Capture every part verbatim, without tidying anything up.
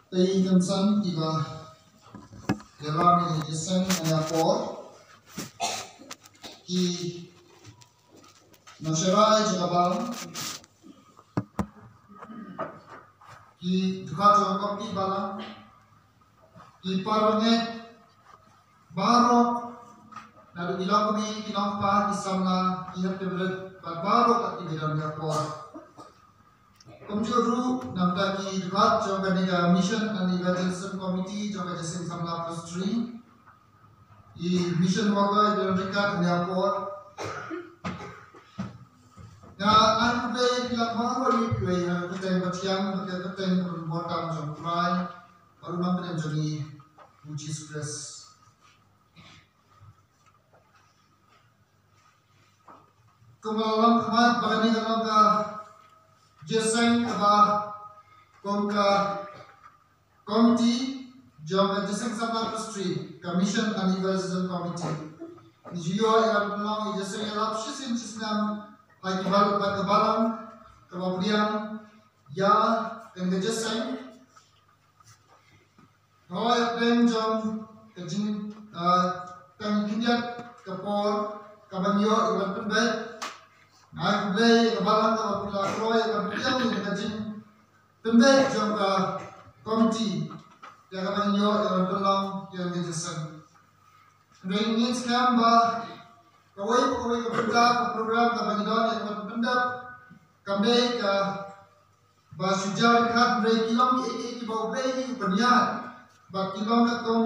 Te i kynsan iba ïalam ïa ka jingïaseng ha kane ka por, ki nongshakri jong ka balang, ki dkhot jong ka komiti balang, ki para ngeit baroh, naduh ki longkmie, ki nongkpa, ki samla, ki hep ki barit, bad baroh kat kiba don ha ka por. Kumjuh ruh na ka bynta ki dkhot jong kane ka Mission and Evangelism Committee jong ka Jingïaseng Samla Presbytery, i mission worker iba don ryngkat ha kane ka por. Nga ai khublei ïa phi baroh, ïa phi ha ka kyrteng bathiang, ha ka kyrteng kaba bor tam jong U Trai bad U Nongpynim jong ngi, U Jisu Khrist. Kumba la long khmat ba kane ka long ka jingïaseng kaba kum ka komiti jong ka Jingïaseng Samla Presbytery, ka Mission and Evangelism Committee, ngi ju ïoh ïa ka ban pynlong ïa ka jingïaseng ïalap shisien shisnem ha ki bal-, bad ka balang kaba pdiang ïa kane ka jingïaseng. Hooid, hapdeng jong ka jing, ah, tang khyndiat ka por kaba ngi ïoh ïa ka ban pynbeit, nga ai khublei ïa ka balang kaba phi la kloi ïa ka ban pdiang ïa ka jingpynbeit jong ka komiti ïa kaba ngi ïoh ïa ka ban pynlong ïa ka jingïaseng. Hynrei ngin skhem ba kawei pa kawei ka bynta ka program kaba ngi don ïa ka ban pyndep kam dei ka ba shu jia ryngkat, hynrei ki long kiei kiei kiba U Blei hi u pynïaid, bad ki long katkum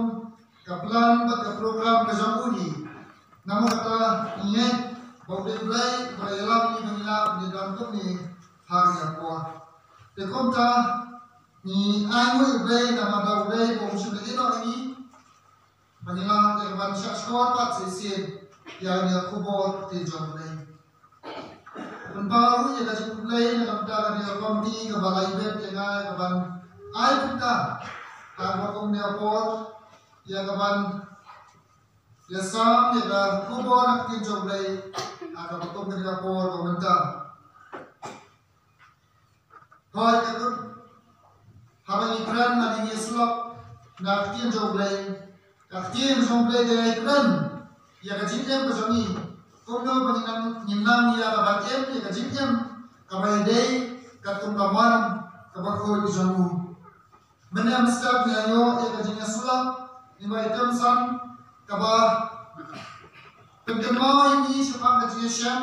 ka plan bad ka program ka jong u hi. Namar kata ngi ngeit ba U Blei, U Blei uba la ïalam ïa ngi ba ngin ïa don kumne ha kane ka por. Te kumta ngi ainguh ïa U Blei namar da U Blei ba um shym la ïehnoh ïa ngi ba ngin lah ïa ka ban shah shkor pat shisien ïa kane ka khubor ktien jong U Blei. Pynpaw ruh ïa ka jingkhublei na ka bynta kane ka komiti kaba la ibit ïa nga ïa ka ban ai bynta ha kaba kum kane ka por, ïa ka ban ïasam ïa ka khubor na ka ktien jong U Blei ha kaba kum kane ka por ba mynta. Hooid, ka kut. Haba ngi kren lane ngi ïasyllok na ka ktien jong U Blei, ka ktien jong U Blei ka ïakren ïa ka jingim ka jong ngi. Kumno ba ngin nang, ngin nang ïa ka ban im ïa ka jingim kaba ïadei katkum ka mon kaba khuid ka jong u. Mynne mynstep ngi ïoh ïa ka jingïasyllok, ngi ba ïa kynsan kaba pynkynmaw ïa ngi shaphang ka jingïashem,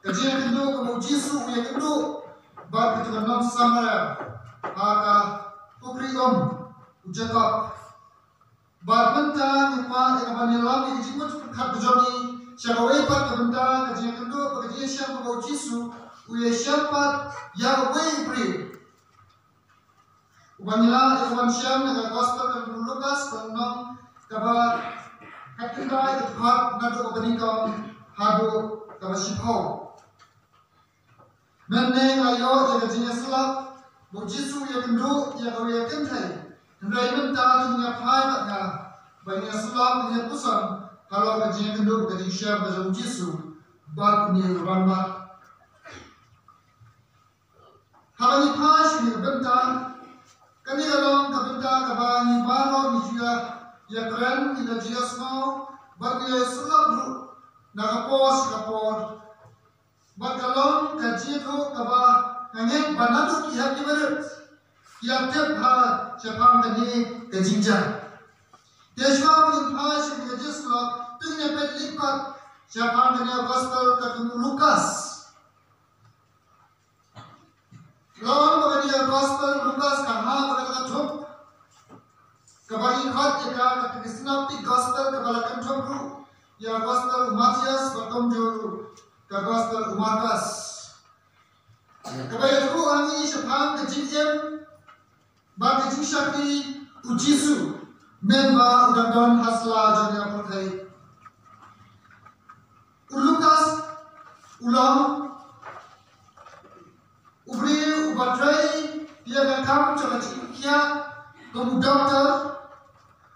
ka jingïakynduh kaba u Jisu u ïakynduh bad kata ka nong Samaria ha ka pukri um u Jakob. Bad mynta ngi kwah ïa ka ban ïalam ïa ka jingmut jingpyrkhat ka jong ngi sha kawei pat ka bynta ka jingïakynduh bad ka jingïashem kaba u Jisu u ïashem pat ïa uwei u briew. Uba ngi lah ïa ka ban shem na ka gospel ka u Lukas, ka lynnong kaba khatkhyndai, ka dkhot naduh kaba nyngkong haduh kaba shiphew. Mynne ngi la ïoh ïa ka jingïasyllok ba u Jisu u ïakynduh ïa kawei ka kynthei. Hynrei mynta to ngin ïa phai bad nga ba ngin ïasyllok, ngin ïa puson halor ka jingïakynduh, ka jingshem ka jong u Jisu bad une u rangbah. Haba ngi phai sha kane ka bynta, kane ka long ka bynta kaba ngi baroh ngi ju ïa, ïakren, ngi la ju ïasngew bad ngi la ïasyllok ruh na ka por sha ka por. Bad ka long ka jingïathuh kaba nga ngeit ba naduh ki hep ki barit ki ïa tip bha shaphang kane ka jingjia. Te shuwa ba ngin phai sha kane ka jingïasyllok, to ngin ïa peit leit pat shaphang kane ka gospel katkum u Lukas. Long ba kane ka gospel Lukas ka hap ha kata ka thup kaba ngi khot ïa ka, ka, ka synoptic gospel, kaba la kynthup ruh ïa ka gospel u Mathaios bad kumjuh ruh ka gospel u Markos. Kaba ïathuh ha ngi shaphang ka jingim bad ka jingshakri u Jisu mynba u dang don ha sla jong ka pyrthei. U Lukas u long u briew uba trei ïa ka kam jong ka jingpynkhiah kum u doktor,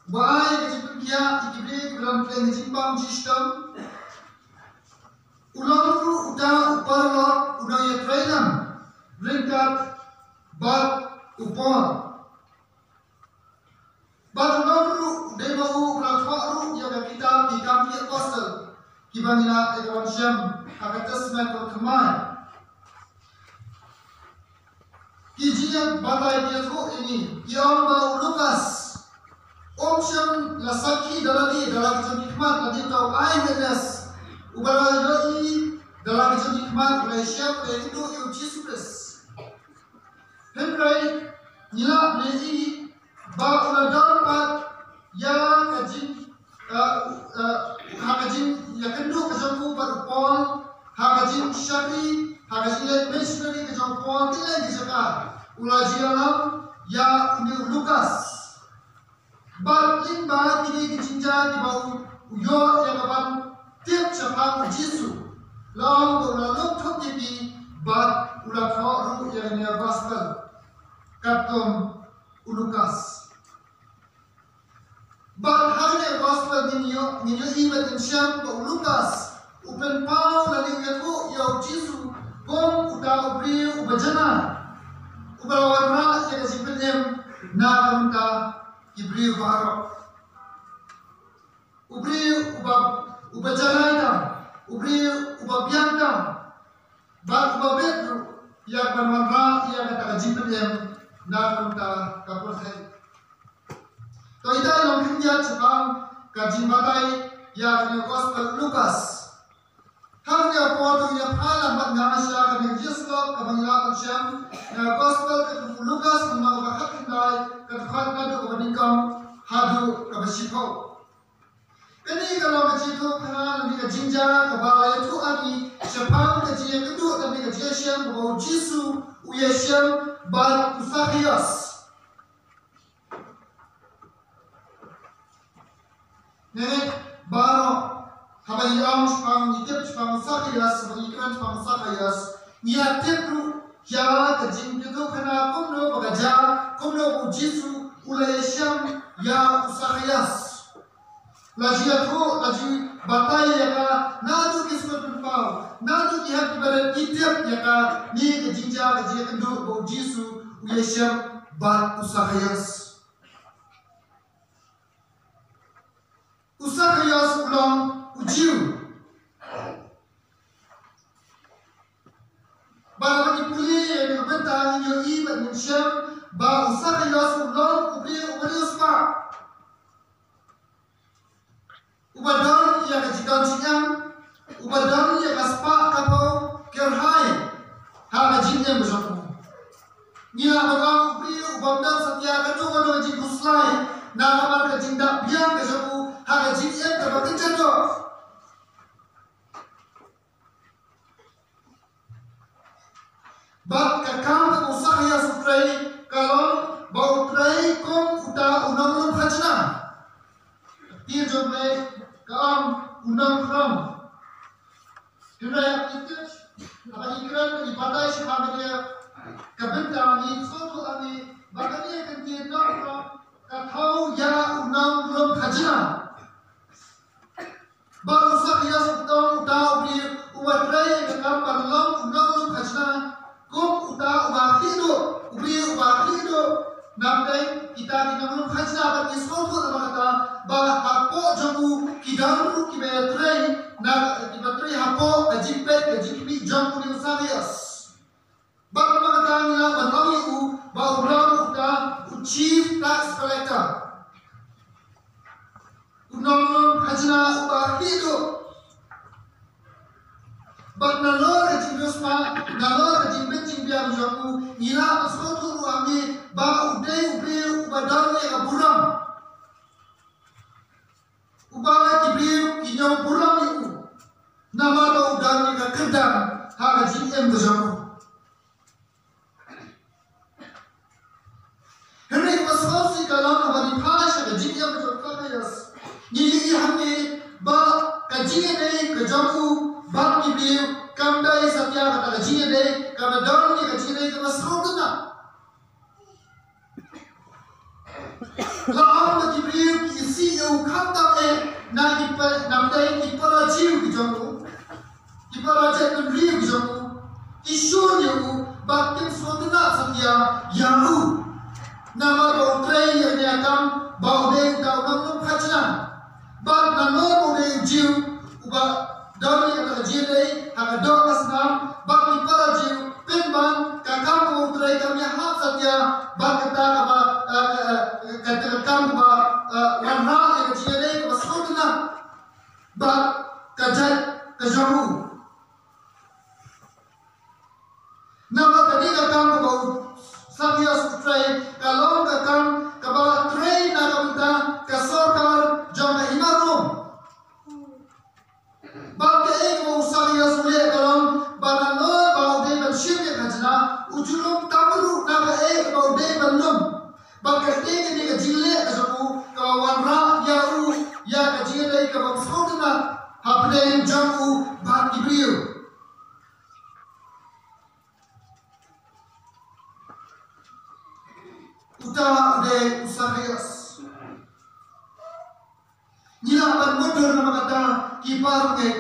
uba ai ka jingpynkhiah ïa ki briew kiba don ka jingbam jingshitom. U long ruh uta u paralok u nongïatreilang ryngkat bad u Paul. Bad u long ruh dei ma u u la thoh ruh ïa ka kitab Ki Kam ki Apostle, kiba ngi la ïa ka ban shem ha ka Testament Thymmai. Ki jingbatai ki ïathuh ïa ngi, ki ong ba u Lukas um shym la sakhi da lade, da la ki jong ki khmat, lade uta u eyewitness uba la ïohi da la ki jong ki khmat, u la shem, u la ïakynduh ïa u Jisu Khrist. Hynrei ngi lah ban ïohi ba u la don pat ïa ka jing, eh, eh, ha ka jingïakynduh ka jong u bad u Paul, ha ka jingshakri, ha ka jingleit missionary ka jong u Paul, kine ki jaka u la jingïalam ïa une u Lukas. Bad lyngba kine ki jingjia kiba u, u ïoh ïa ka ban tip shaphang u Jisu, la ong ba u la lum thup ïa ki bad u la thoh ruh ïa kane ka gospel katkum u Lukas. Bad ha kane ka gospel ngin ïoh, ngin ïohi bad ngin shem ba u Lukas u pynpaw lane u ïathuh ïa u Jisu kum uta u briew uba janai, uba la wanrah ïa ka jingpynim na ka bynta ki briew baroh. U briew uba, uba janai tam, u briew uba biang tam, bad uba bit ruh ïa ka ban wanrah ïa kata ka jingpynim na ka bynta ka pyrthei. To ita i long khyndiat shaphang ka jingbatai ïa kane ka gospel Lukas. Hangne ha por to ïa pha lang bad nga sha kane ka jingïasyllok kaba ngi lah ban shem na ka gospel katkum u Lukas, lynnong kaba khatkhyndai, ka dkhot naduh kaba nyngkong haduh kaba shiphew. Kane ka long ka jingïathuhkhana lane ka jingjia kaba la ïathuh ha ngi shaphang ka jingïakynduh lane ka jingïashem kaba u Jisu u ïashem bad u Sakhaios. Ngi baroh haba ngi ong shaphang, ngi tip shaphang u Sakhaios, haba ngi kren shaphang u Sakhaios, ngi la tip ruh ïa ka jingïathuhkhana kumno ba ka jia, kumno ba u Jisu u la ïashem ïa u Sakhaios. La jingïathuh, la jingbatai ïa ka naduh ki Sngewthuh Pynpaw, naduh ki hep ki barit ngi tip ïa kane ka jingjia, ka jingïakynduh ba u Jisu u ïashem bad u Sakhaios. U Sakhaios u long u Jiw. Bad haba ngi pule ïa kane ka bynta ngin ïohi bad ngin shem ba u Sakhaios u long u briew uba riewspah, uba don ïa ka jingdon jingem, uba don ïa ka spah ka phew kyrhai ha ka jingim jong u. Ngi lah ban ong u briew uba ym don satia kano kano ka jingkhuslai, namar ka jingdap biang ka jong u ha ka jingim kaba kynja doh. Bad ka kam kaba u Sakhaios u trei ka long ba u trei kum uta u nonglum khajna. Ktien jong U Blei ka ong u nongkhrong. Hynrei haba ngi tip, haba ngi kren, ngi batai shaphang kane ka bynta, ngi sngewthuh hangne ba kane ka ktien nongkhrong ka thew ïa u nonglum khajna. Bad u Sakhaios u long uta u briew uba trei ïa ka kam ban long u nonglum khajna, kum uta uba khlieh duh, u briew uba khlieh duh. Namar kita ki nonglum khajna, bad ngi sngewthuh namar kata ba hapoh jong u ki don ruh kiba ïatrei, na kiba trei hapoh ka jingpeit ka jingkhmih jong une u Sakhaios. Bad namar kata ngi lah ban ong ïa u ba u long uta u chief tax collector, u nonglum khajna uba khlieh duh. Bad nalor ka jingriewspah, nalor ka jingbit jingbiang jong u, ngi lah ban sngewthuh ruh hangne ba u dei u briew uba don ïa ka burom, uba ki briew ki ñiew burom ïa u namar ba u don ïa ka kyrdan ha ka jingim ka jong u. Hynrei kaba sngewsih ka long haba ngi phai sha ka jingim jong u Sakhaios, ngi ïohi hangne ba ka jingïadei ka jong u bad ki briew kam dei satia kata ka jingïadei, kaba don ïa ka jingïadei kaba sngewtynnat. La ong ba ki briew ki isih ïa u khamtam eh na ki pa, na ki para Jiw ki jong u, ki para jaitbynriew ki jong u, ki shun ïa u bad kim sngewtynnat satia ïa u. Namar ba u trei ïa kane ka kam ba u dei uta u nonglum khajna. Bad nalor ba u dei u Jiw uba don ïa kata ka jingïadei ha ka doh ka snam bad ki para Jiw, pynban ka kam kaba u trei kam ïahap satia bad kata kaba, eh, eh, eh, kata ka kam kaba, eh, wanrah ïa ka jingïadei kaba sngewtynnat bad ka jait ka jong u. Namar kane ka kam kaba u Sakius u trei ka long ka kam kaba trei na ka bynta ka sorkar jong ka hima Rom. Bad kaei kaba u Sakius u leh ka long ba nalor ba u dei ban shim ïa ka khajna, u ju lum tam ruh na kaei kaba u dei ban lum. Bad ka dei kane ka jingleh ka jong u kaba wanrah ïa u ïa ka jingïadei kaba sngewtynnat hapdeng jong u bad ki briew. Uta u dei u Sakius. Ngi lah ban mutdur namar kata ki paralok.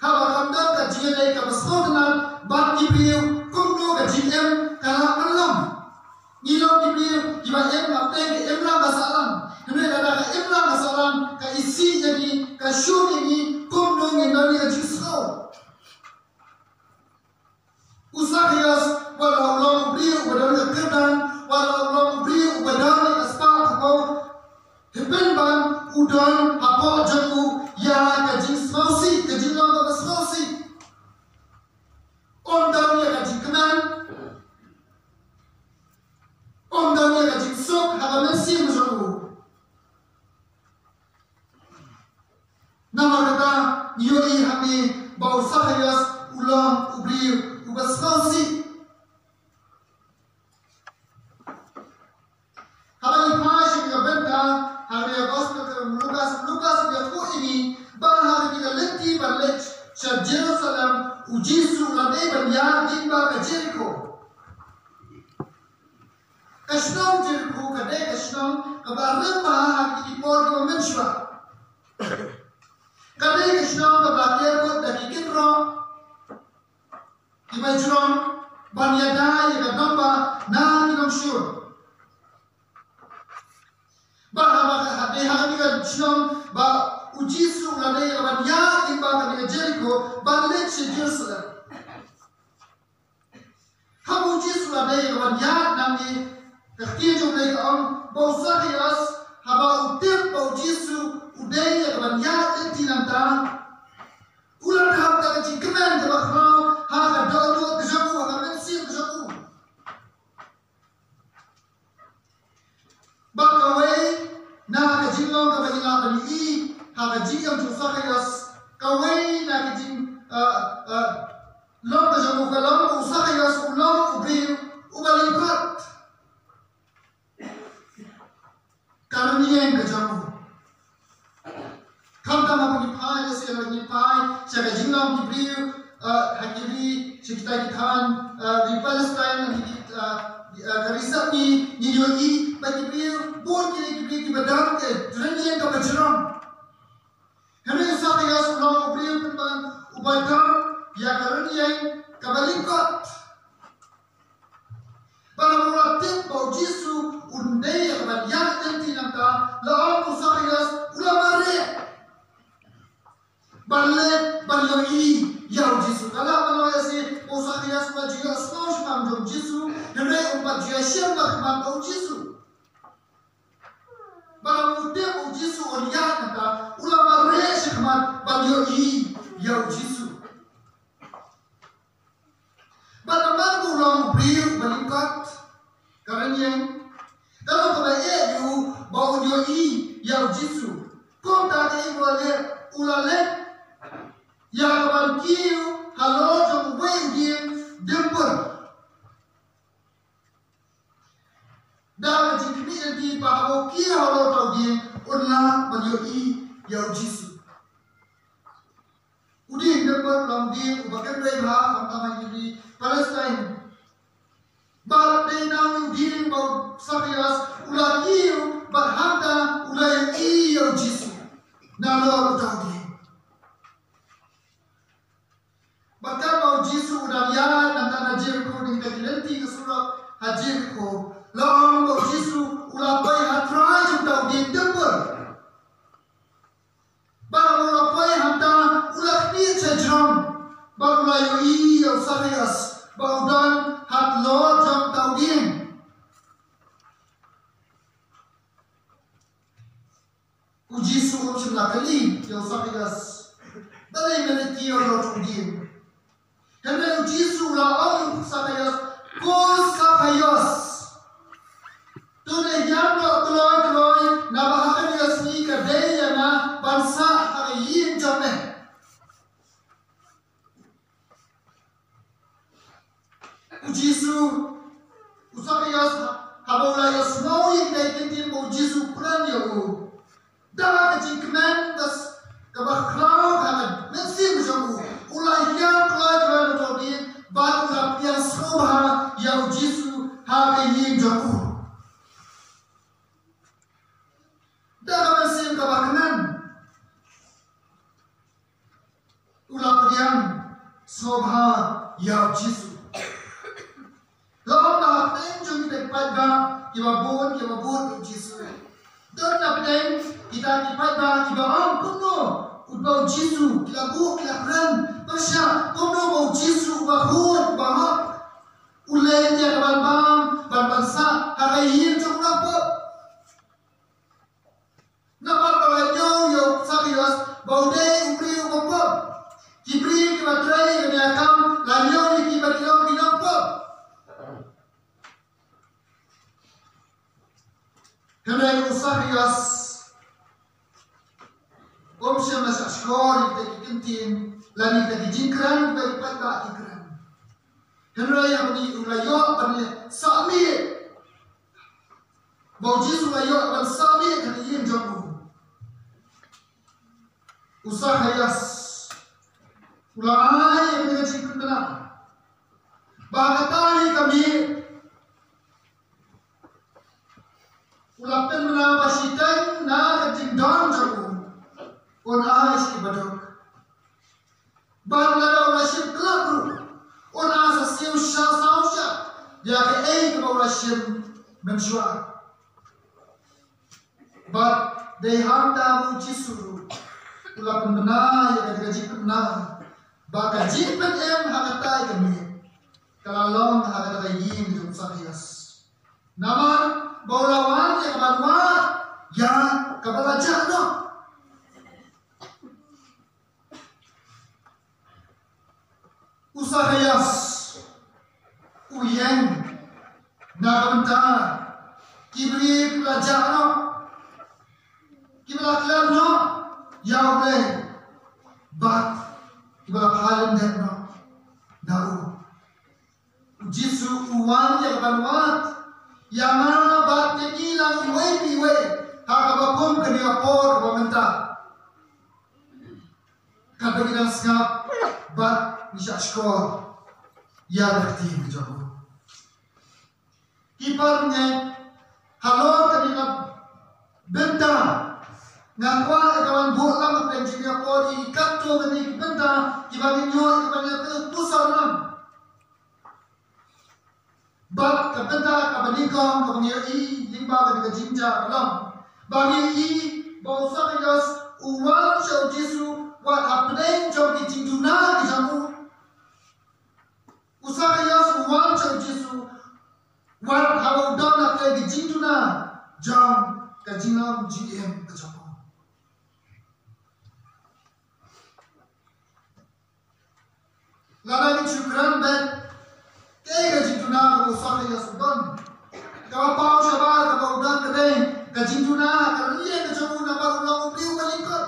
Haba kam don ka jingïadei kaba sngewtynnat bad ki briew, kumno ka jingim ka lah ban long. Ngi long ki briew kiba im hapdeng ka imlang ka sahlang. Hynrei lada ka imlang ka sahlang ka isih ïa ngi, ka shun ïa ngi, kumno ngin don ïa ka jingsngew. U Sakius, wat la u long u briew uba don ka kyrdan, wat la u long u briew uba don ka spah ka kpoh, hynrei pynban u don hapoh jong u ïa ka jingsngewsih, ka jinglong kaba sngewsih. Um don ïa ka jingkmen, um don ïa ka jingsuk ha ka mynsiem jong u. Namar kata ngi ïohi hangne ba u Sakius u long u briew uba sngewsih. Haba ngi phai sha ka bynta ha ka Gospel ka Lukas, Lukas u ïathuh ïa ngi ba ha kane ka lynti ban leit sha Jerusalem, u Jisu u la dei ban ïaid lyngba ka Jeriko. Ka shnong Jeriko ka dei ka shnong kaba rim bha ha ki por kiba mynshuwa. Ka dei ka shnong kaba la ker kut da ki kynroh kiba jrong ban ïada ïa ka nongbah na ki nongshun. Bad haba ka dei ha kane ka shnong ba u Jisu u la dei ban ïaid lyngba kane ka Jeriko ban leit sha Jerusalem. Haba u Jisu u la dei ïa ka ban ïaid nangne, ka ktien jong U Blei ka ong ba u Sakius, haba u tip ba u Jisu u dei ïa ka ban ïaid lynti nangta, u la dap da ka jingkmen kaba khraw ha ka dohnud ka jong u, ha ka mynsiem ka jong u. Bad kawei na ka jinglong kaba ngi lah ban ïohi ha ka jingim jong u Sakius, kawei na ka jing, eh, eh, long ka jong u ka long u Sakius u long u briew uba lyngkot. Ka rynïeng ka jong u. Khamtam haba ngi phai, lehse haba ngi phai sha ka jinglong ki briew, eh, ha ki ri, sha kita ki thaiñ, eh, ri Palestine, ha ki, eh, eh, ka ri Sepngi, ngi ïohi ba ki briew, bun ki dei ki briew kiba don ka rynïeng kaba jrong. Hynrei u Sakius u long u briew pynban uba don ïa ka rynïeng kaba lyngkot. Bad haba u la tip ba u Jisu un dei ïa ka ban ïaid lynti nangta, la ong u Sakius u la mareh ban leit ban ïohi ïa u Jisu. Ka lah ban long ïa si u Sakius u la ju ïohsngew shaphang jong u Jisu, hynrei um pat ju ïashem la khmat bad u Jisu. Bad haba u tip u Jisu un ïaid nangta, u la mareh shakhmat ban ïohi ïa u Jisu. Bad namar ba u long u briew ba lyngkot, ka rynïeng ka long kaba eh ïa u ba un ïohi ïa u Jisu. Kumta kaei ba u la leh, u la leit ïa ka ban kiew halor jong uwei u dieng dimpur. Da ka jingkhmih lynti ba haba u kiew halor uta u dieng un lah ban ïohi ïa u Jisu. U dieng dimpur u long u dieng uba kynrei bha, khamtam ha ki ri Palestine. Bad dei na u dieng ba u Sakius u la kiew bad hangta u la ïohi ïa u Jisu nalor uta u dieng. Bad katba u Jisu u dang ïaid nangta na Jeriko, dang ïaid na ki lynti ka surok ha Jeriko, la ong ba u Jisu kylli ïa u Sakhaios, balei me leit kiew noh u dien? Hynrei u Jisu u la ong ïa u Sakhaios, ko Sakhaios, to neh ïam noh kloi kloi, naba ha kane ka sngi ka dei ïa nga ban sah ha ka ïing jong me. U Jisu, u Sakhaios, haba u la ïohsngew ïa kine ki ktien ba u Jisu u kren ïa u, da ka jingkmen bad kaba khraw ha ka mynsiem jong u, u la hiar kloi kloi na u dien bad u la pdiang sngewbha ïa u Jisu ha ka ïing jong u. Da ka mynsiem kaba kmen u la pdiang sngewbha ïa u Jisu. Long ba hapdeng jong kita ki paidbah kiba bun kiba bud ïa u Jisu, don hapdeng kita ki paidbah kiba ong, kumno u ba u Jisu ki la buh ki la kren, pyrshah kumno ba u Jisu uba khun uba hok u leit ïa ka ban bam ban ban sah ha ka ïing jong u nongpop. Namar ba la ñiew ïa u Sakhaios ba u dei u briew uba pop. Ki briew kiba trei ïa kane ka kam la ñiew ïa ki ba ki long ki nongpop. Hynrei u Sakhaios um shym la shah shkor ïa kita ki ktien lane kita ki jingkren kiba ki paidbah ki kren. Hynrei haba u la ïoh ban ïa sah miet, ba u Jisu u la ïoh ban sah miet ha ka ïing jong u, u Sakhaios u la ai ïa ka jingpynbna ba kata hi ka miet u la pynbna ba shiteng na ka jingdon jong u un ai sha ki baduk. Bad lada u la shim khlad ruh, un ai sa siew sha saw shah ïa kaei kaba u la shim mynshuwa. Bad dei hangta ba u Jisu ruh u la pynbna ïa kata ka jingpynbna ba ka jingpynim ha kata ka miet ka la long ha kata ka ïing jong u Sakhaios. Namar ba u la wan ïa ka ban wad ïa kaba la jah noh. U Sakhaios u ïeng na ka bynta ki briew kiba la jah noh, kiba la klet noh ïa U Blei bad kiba la phai lyndet noh na u. U Jisu u wan ïa ka ban wad ïa nga bad ïa phi lang iwei pa iwei ha kaba kum kane ka por kaba mynta. Katba ngi dang sngap bad ngi shah shkor ïa ka ktien ka jong u. Ki paralok, halor kane ka bynta nga kwah ïa ka ban buh lang ha pdeng jong ka por ïa ki katto katne ki bynta kiba ngin ïoh ïa ka ban ïa pynpuson lang. Bad ka bynta kaba nyngkong kaba ngi ïohi lyngba kane ka jingjia ka long ba ngi ïohi ba u Sakhaios u wan sha u Jisu wat hapdeng jong ki jingduna ki jong u. U Sakhaios u wan sha u Jisu wat haba u don hapdeng ki jingduna jong ka jinglong jingim ka jong u. Lada ngi shu kren beit, kaei ka jingduna kaba u Sakhaios u don? Kaba paw shabar kaba u don ka dei ka jingduna ka rynïeng ka jong u namar u long u briew balyngkot.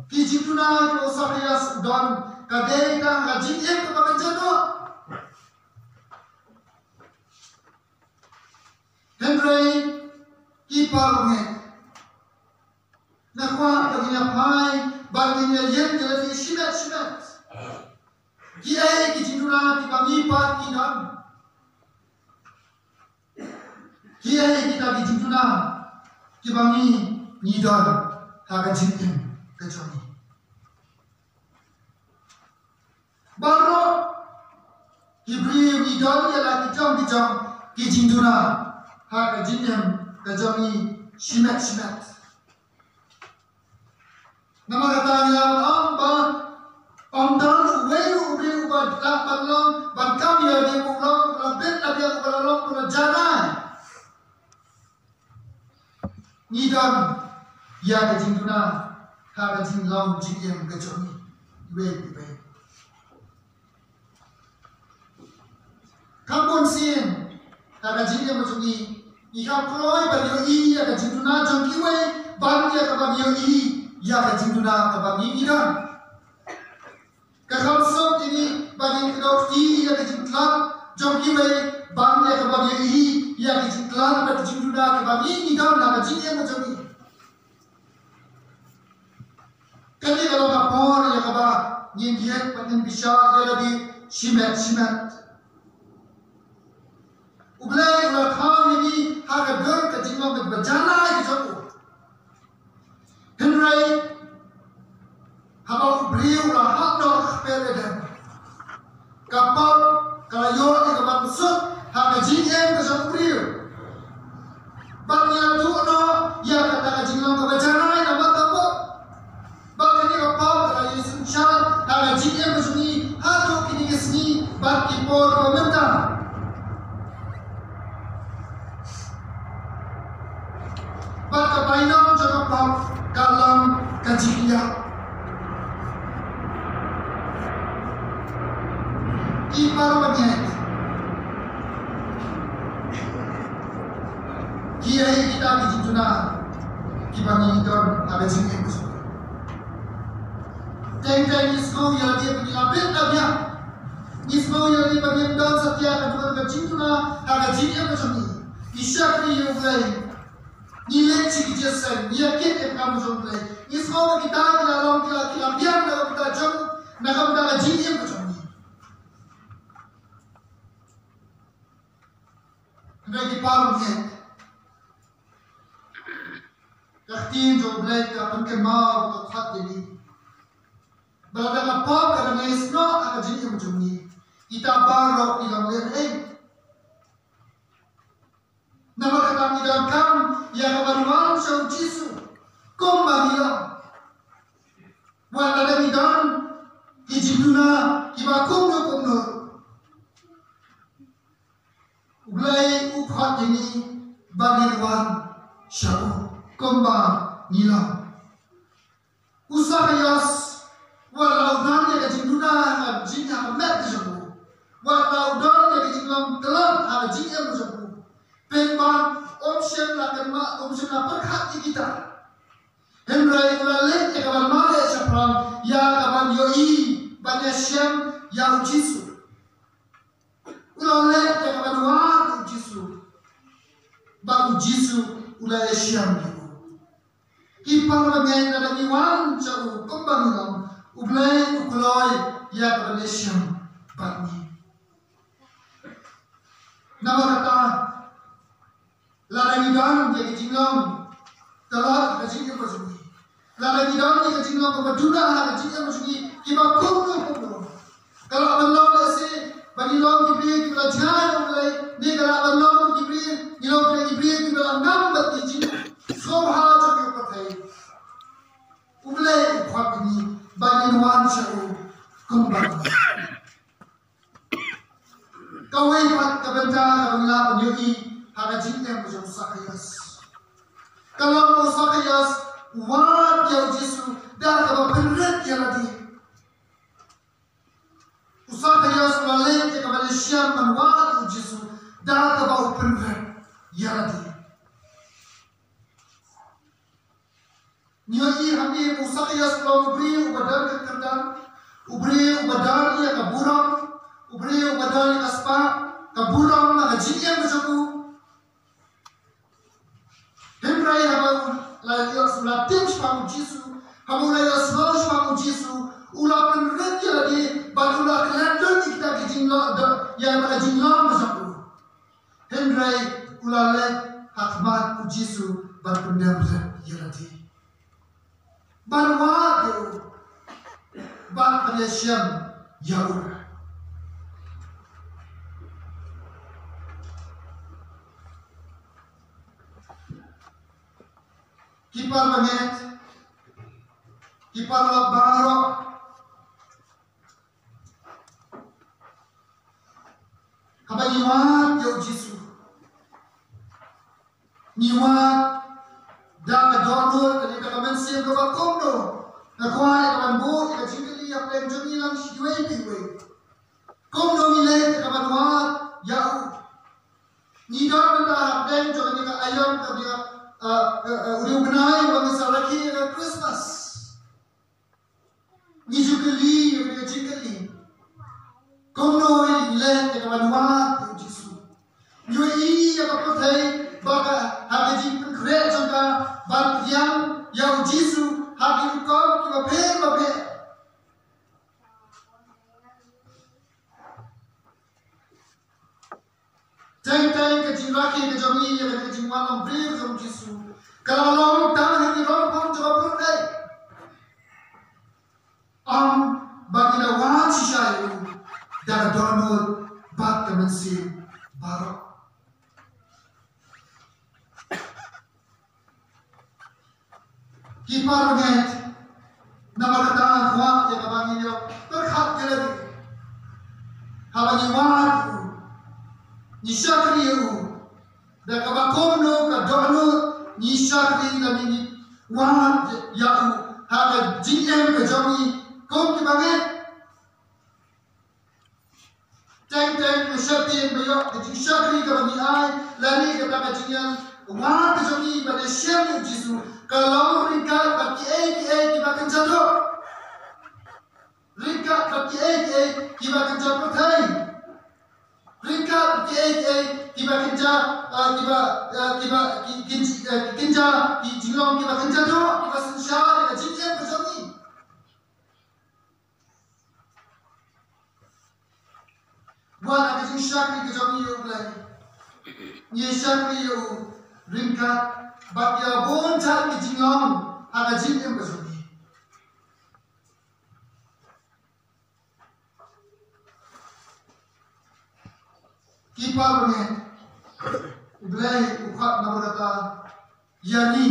Ki jingduna kiba u Sakhaios u don ka dei tang ka jingim kaba kynja noh. Hynrei ki paralok, nga kwah ba ngin ïa phai bad ngin ïa ïeng ïa lade shimet shimet. Kiei ki jingduna kiba ngi pat ngi don? Kiei kita ki jingduna kiba ngi ngi don ha ka jingim ka jong ngi? Baroh ki briew ngi don ïa la ki jong ki jong ki jingduna ha ka jingim ka jong ngi shimet shimet. Namar kata ngi la ong ba ym don uwei ruh u briew uba ïa ka jingduna ha ka jinglong jingim ka jong ngi iwei pa iwei. Ka bun sien ha ka jingim ka jong ngi, ngi hap kloi ban ïohi ïa ka jingduna jong kiwei ban ïa kaba ngi ïohi ïa ka jingduna kaba ngi don. Ka kham suk ïa ngi ban ïa kdew kti ïa ka jingtlot jong kiwei ban ïa kaba ngi ïohi ïa ka jingtlot bad ka jingduna kaba ngi don ha ka jingim ka jong ngi. Kane ka long ka por ïa kaba ngin ïeng bad ngin bishar ïa lade shimet shimet. U Blei u la thaw ïa ngi ha ka dur ka jinglong kaba janai ka jong u. Hynrei haba u briew u la hap noh ha ka kper Eden, ka pop ka la ïoh ïa ka ban suk ha ka jingim ka jong u briew. Bad ngi la duh noh ïa kata ka jinglong kaba janai namar ka pop. Bad kane ka pop ka la ïasynshar ha ka jingim ka jong ngi haduh kine ki sngi bad ki por kiba mynta. Bad ka bainong jong ka pop ka long ka jingïap. Ki para bangeit, kiei kita ki jingduna kiba ngi don ha ka jingim? Teng teng ngi sngew ïa lade ba ngi la bit la biang. Ngi sngew ïa lade ba ngim don satia ka jingduna ha ka jingim ka jong ngi. Ngi shakri ïa U Blei. Ngi leit sha ki jingïaseng, ngi ïakit ïa ka kam jong U Blei. Ngi sngew ba kita ki la long, ki la, ki la biang na ka bynta jong, na ka bynta ka jingim ka jong ngi. Hynrei ki para bangeit, ka ktien jong U Blei ka pynkynmaw, ka khot ïa ngi ba lada ka pop ka dang ïasnoh ha ka jingim jong ngi, kita baroh ki long lehnoh. Namar kata ngi donkam ïa ka ban wan sha U Jisu kumba ngi long. Wat lada ngi don ki jingduna kiba kumno kumno, U Blei u khot ïa ngi ba ngin wan sha u kumba ngi long. U Sakaios, wat la u don ïa ka jingduna ha ka jing, ha ka met ka jong u, wat la u don ïa ka jinglong tlot ha ka jingim ka jong u, pynban um shym la kynmaw, um shym la pyrkhat ïa kita. Hynrei u la leit ïa ka ban mareh shaphrang, ïa ka ban ïohi, ban ïashem ïa U Jisu. U la leit ïa ka ban wad U Jisu, bad U Jisu u la ïashem ïa u. Ki para bangeit, lada ngi wan sha u kumba ngi long, U Blei u kloi ïa ka ban ïashem bad ngi. Namar kata, lada ngi don ïa ka jinglong tlot ha ka jingim ka jong ngi, lada ngi don ïa ka jinglong kaba duna ha ka jingim ka jong ngi, kiba kumno kumno, ka lah ban long lehse ba ngi long ki briew kiba la jngai na U Blei, ne ka lah ban long ki briew, ngi long ki briew kiba la ngam bad ki jingsngewbha jong ki pyrthei. U Blei u khot ïa ngi ba ngin wan sha u kumba. Kawei pat ka bynta kaba ngi lah ban ïohi ha ka jingim jong u Sakaios, ka long ba u Sakaios u wad ïa U Jisu da kaba pynrit ïa lade. U Sakaios u la leit ïa ka ban ïashem ban wad U Jisu da kaba u pynrit ïa lade. Ngi ïohi hangne ba u Sakaios u long u briew uba don ka kyrdan, u briew uba don ïa ka burom, u briew uba don ïa ka spah, ka burom na ka jingim ka jong u. Hynrei haba u la ïoh, u la tip shaphang U Jisu, haba u la ïohsngew shaphang U Jisu, u la pynrit ïa lade bad u la klet lut ïa kita ki jinglong, ïa kita ki jinglong ka jong u. Hynrei u la leit ha khmat U Jisu ban pyndem rit ïa lade, ban wad ïa u, ban ïashem ïa u. Ki para bangeit, ki paralok baroh, haba ngi wad ïa U Jisu, ngi wad Da ka dohnud, da ka mynsiem kaba kumno? Nga kwah ïa ka ban buh ïa ka jingkylli hapdeng jong ngi lang sha iwei pa iwei. Kumno ngi leh ïa ka ban wad ïa u? Ngi don mynta hapdeng jong kane ka aïom, kane ka, uh, uh, uh, u dei u bnai uba ngi sa rakhe ïa ka Christmas. Ngi ju kylli ïa ka jingkylli, kumno ngi leh ïa ka ban wad ïa u Jisu? Ngi ïohi ïa ka pyrthei ba ka, ha ka jingpynkhreh jong ka ban pdiang ïa u Jisu ha ki rukom kiba pher ba pher. Teng teng ka jingrakhe ka jong ngi ïa ka jingwan long briew jong u Jisu ka la long tang ha ki rong pang jong ka pyrthei. Ym ba ngi la wad shisha ïa u da ka dohnud bad ka mynsiem baroh. Ki para bangeit, namar kata nga kwah ïa kaba ngin ïoh pyrkhat ïa lade. Haba ngi wad ïa u, ngi shakri ïa u, da kaba kumno ka dohnud ngi shakri lane ngi wad ïa u ha ka jingim ka jong ngi kum ki bangeit. Teng teng ngi sheptieng ba ïoh ka jingshakri kaba ngi ai lane kata ka jingïawad ka jong ngi ban ïashem ïa u Jisu ka long ryngkat bad kiei kiei kiba kynja doh. Ryngkat bad kiei kiei kiba kynja pyrthei. Ryngkat bad kiei kiei kiba kynja, ah, kiba, ah, kiba ki, kin, ah, kynja ki jinglong kiba kynja doh kiba synshar ïa ka jingim ka jong ngi. Wat ha ka jingshakri ka jong ngi ïa u Blei, ngi shakri ïa u ryngkat bad ïa bun jait ki jinglong ha ka jingim ka jong ngi. Ki para bangeit, u Blei u kwah namar kata ïa ngi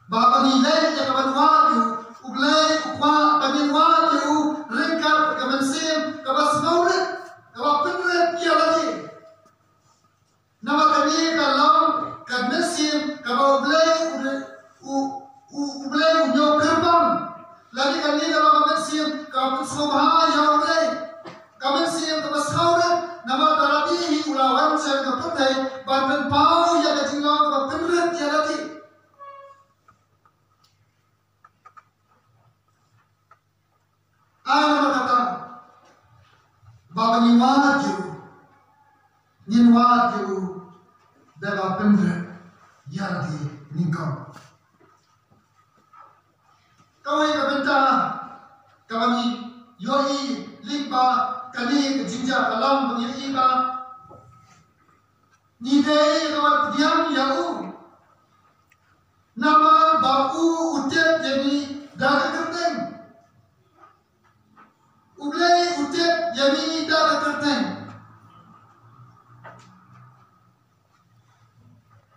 ba, ba ngi leh ïa ka ban wad ïa u. U Blei u kwah ba ngin wad ïa u ryngkat ka mynsiem kaba sngewrit, kaba pynrit ïa lade. Namar kane ka long ka mynsiem kaba u Blei u, u, u, u Blei u ñiew kyrpang. Lane kane ka long ka mynsiem kaba pynsngewbha ïa u Blei. Ka mynsiem kaba sngewrit, namar ka la dei hi u la wan sha ka pyrthei ban pynpaw ïa ka jinglong kaba pynrit ïa lade. Ai namar kata ba, ba ngin wad ïa u, ngin wad ïa u da kaba pynrit ïa lade nyngkong. Kawei ka bynta kaba ngi ïohi lyngba kane ka jingjia ka long ba ngi ïohi ba ngi dei ka ban pdiang ïa u. Namar ba u u tip ïa ngi da ka kyrteng. U Blei u tip ïa ngi da ka kyrteng.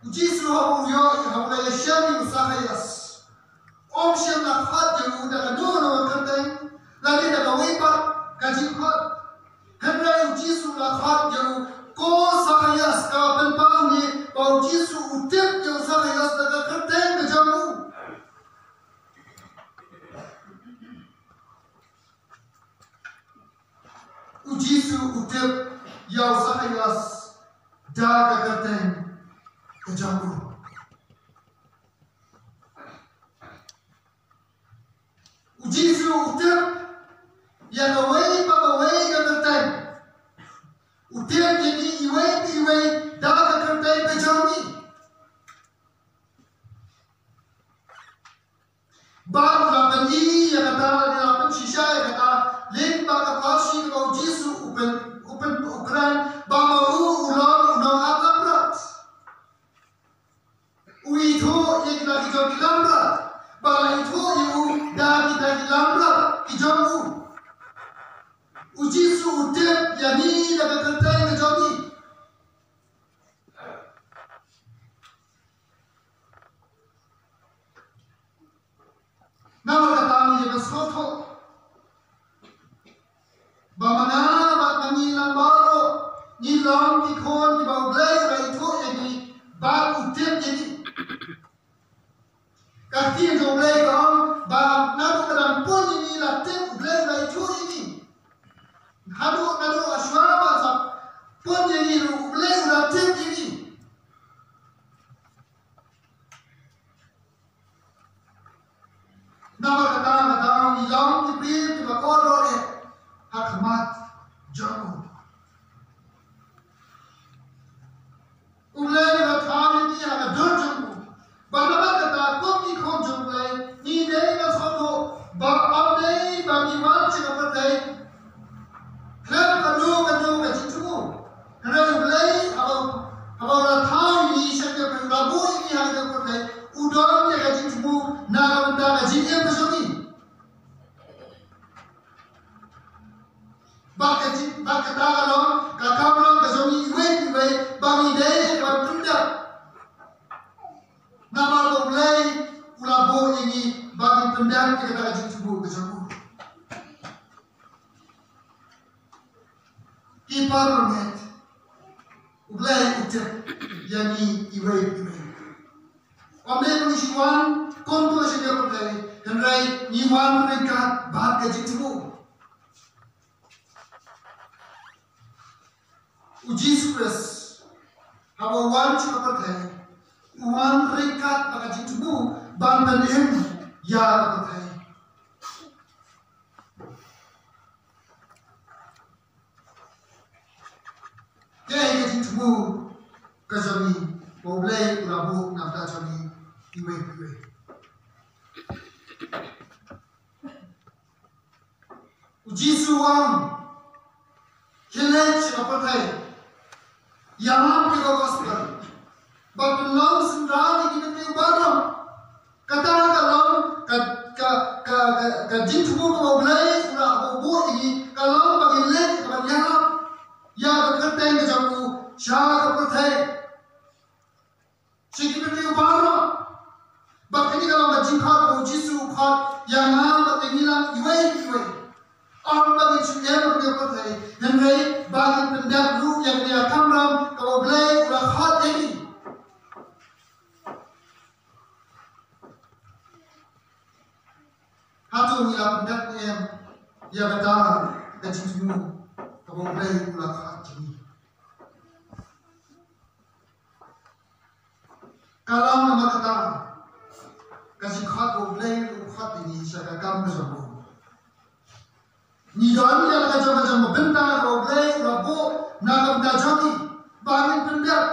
U Jisu haba u ïoh, haba u la ïashem ïa u Sakhaios, um shym la khot ïa u da kano kano ka kyrteng lane da kawei pat ka jingkhot. Hynrei u Jisu u la khot ïa u, ko Sakhaios, kaba pynpaw ne ba u Jisu u tip ïa u Sakhaios da ka kyrteng ka jong u. U Jisu u tip ïa u Sakhaios da ka kyrteng ka jong u. U Jisu u tip ïa kawei pa kawei ka kyrteng. U tip ïa ngi iwei pa iwei da ka kyrteng ka jong ngi. Bad u la pyni ïa kata, u la pynshisha ïa kata lyngba ka parshi kaba u Jisu u pyn, u pyn, u kren ba ma u u long u nongaplangbrot. U ithuh ïa kita ki jong ki langbrot, ba la ithuh ïa u da kita ki langbrot ki jong u. U Jisu u tip ïa ngi da ka kyrteng ka jong ngi. Namar kata ngi dei ban sngewthuh ba ma nga bad ma ngi lang baroh ngi long ki khun kiba U Blei u la ithuh ïa ngi bad u tip ïa ngi. Namar kata, kata ngi long ki briew kiba kordor eh ha khmat jong u. U Blei u la thaw ïa ngi ha ka dur jong u. Bad namar kata, kum ki khun jong u Blei, ngi dei ban sngewthuh ba ym dei ba ngi wan sha ka pyrthei khlem kano kano ka jingthmu. Hynrei u Blei haba, haba u la thaw ïa ngi sha ka pyrthei, u la buh ïa ngi ha ka pyrthei, u don ïa ka jingthmu na ka bynta ka jingim ka jong ngi. Bad ka jing, bad kata ka long ka kamram ka jong ngi iwei pa iwei ba ngi dei ban pyndep. Namar ba u Blei u la buh ïa ngi ba ngin pyndep ïa kata ka jingthmu ka jong u. Ki paralok, u Blei u tip ïa ngi iwei pa iwei. Ym dei ba ngi shu wan kumto sha ka pyrthei, hynrei ngi wan ryngkat bad ka jingthmu. U Jisu Khrist haba u wan sha ka pyrthei, u wan ryngkat bad ka jingthmu ban pynim ïa ka pyrthei. Kaei ka jingthmu ka jong ngi ba u Blei u la buh na ka bynta jong ngi iwei pa iwei? U Jisu u ong, khie leit sha ka pyrthei, ïalam ïa ka gospel bad pynlong synran ïa ki briew baroh. Kata ka long ka, ka, ka, ka, ka jingthmu kaba u Blei u la buh ïa ngi, ka long ba ngin leit ban ïalam ïa ka kyrteng ka jong u sha ka pyrthei, sha ki briew baroh. Bad kane ka long ka jingkhot ba u Jisu u khot ïa nga bad ïa ngi lang iwei pa iwei. Ym ba ngin shu im ha kane ka pyrthei, hynrei ba ngin pyndep ruh ïa kane ka kamram kaba u Blei u la khot ïa ngi. Hato ngi la pyndep ne em ïa kata ka jingthmu kaba u Blei u la khot ïa ngi? Ka long namar kata ka jingkhot ba u Blei u khot ïa ngi sha ka kam ka jong u. Ngi don ïa la ka jong ka jong ka bynta kaba u Blei u la buh na ka bynta jong ngi ba ngin pyndep.